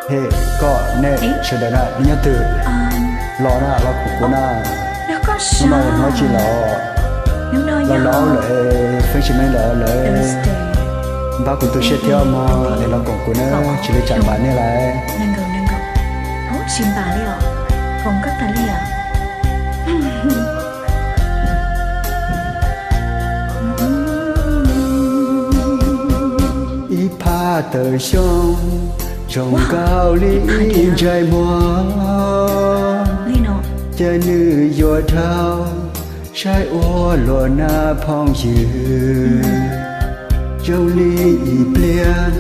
He, koj, nej sawv daws na, nej nyob twg los na, los koom kuv na. Hnub no yog hnub tsis los, los laus lawm, feeb tsis meej lawm lawm. Npaj kuv tus siab thiab mog, es los koom kuv na, tsis li tsam npam nej lawm. Ib phab tawm xyoo, zoo nkaus li ib ntsais muag, cas nws yuav dhau saib ua luaj na phooj ywg. Zoo li ib pliag,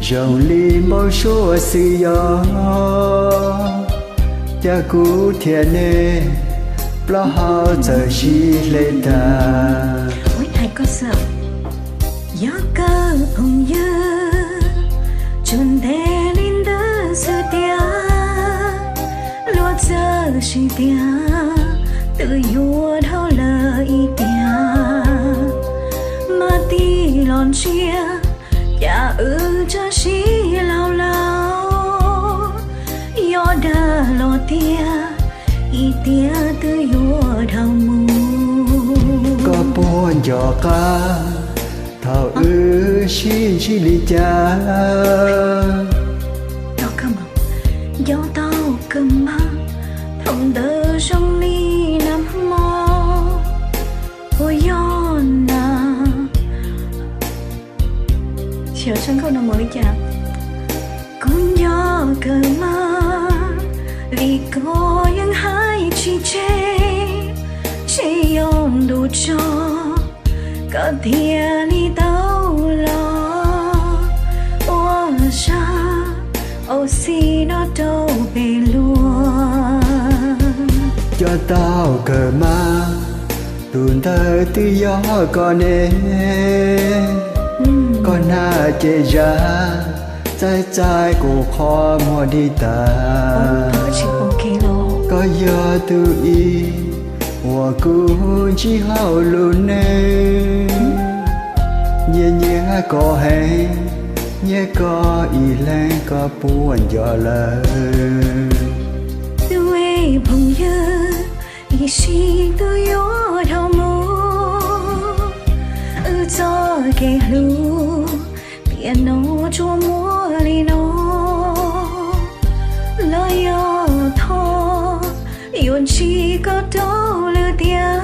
zoo li npau suav xwb yog, cas kuv thiab nej plaub hau txawm sib hle tag. Yog kawg phooj ywg, tsuas ntev li ntawd xwb tiag, luag txawm siv tiag, twb yuav dhau lawm ib tiag, mas tig los ntsia, cas wb txawm sib laus laus, yog dag los tiag, ib tiag twb yuav dhau mus. Koj puas nco qab thaum wb sib ntsib li cas? Nco tau kawg mas, thaum ntawd zoo li nag hmo, puas yog na? Kuv nco kawg mas, vim koj yeej hais tsis tseg, tsis yog ntu tso, koj thiaj li tau los ua zaj auv xim no rau peb luag. Nco tau kawg mas, tus ntawd twb yog koj ne, koj hnab ces zaj, txaij txaij kuv qhov muag dig tas. Koj yog tus ib uas kuv ntsib hauv lub neej, nyiam nyiam koj heev, nyiam koj ib leeg, koj puas nco lawm? Tus phooj ywg, ib sij twb yuav dhau mus, wb txoj kev hlub tiam no tsuas muaj li no, los yog thov yuav ntsib koj rau lwm tiam,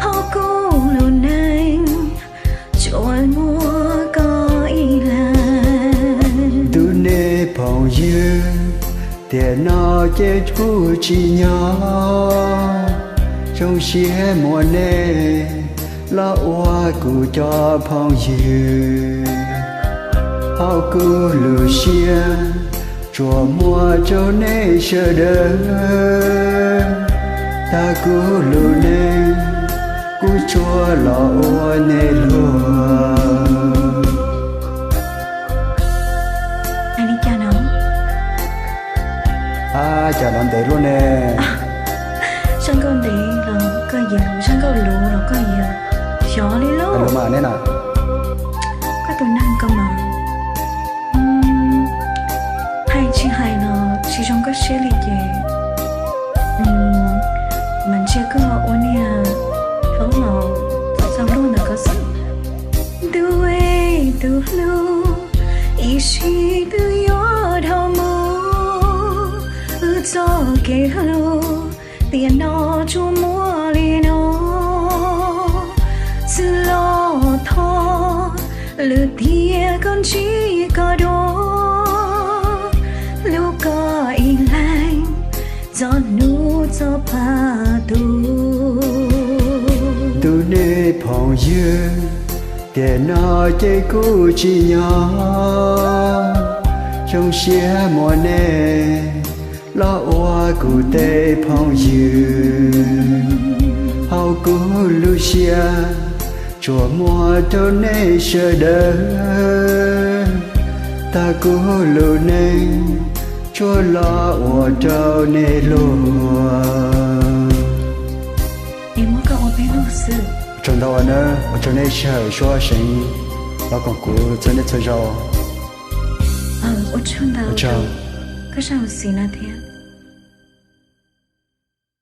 hauv kuv lub neej tsuas muaj koj ib leeg. Ntuj nej phooj ywg, tiam no ces kuv tsim nyog zoo siab muab nej los ua kuv cov phooj ywg. Hauv kuv lub siab tsuas muaj rau nej sawv daws, tag kuv lub neej kuv tsuas los ua nej luag. Hais li cas no? Ab, cas no ntev luaj ne. Zaj nkauj ntev los koj yuav, zaj nkauj luv los koj yuav, xyov li lauj. Koj tus neeg koj mas, hais tsis hais los tsis zoo koj siab li ces mas ntsia koj ua niag thaub los txaus luag ntawm koj xwb. Ntuj tus hlub, ib sij twb yuav dhau mus, wb txoj kev hlub tiam no tsuas muaj li no, txwm los thov lwm tiam koj ntsib koj dua, hlub koj ib leeg txog hnub txog pag tus. Ntuj nej phooj ywg, tiam no ces kuv tsim nyog zoo siab muab nej los ua kuv tej phooj ywg. Hauv kuv lub siab tsuas muaj rau nej sawv daws, tag kuv lub neej tsuas los ua rau nej luag. Tsaug ntau nawb, ua tsaug nej sij hawm suab seev los koom kuv txhua hnub txhua zaus. Ua tsaug ntau rau koj zaj xov xwm no thiab.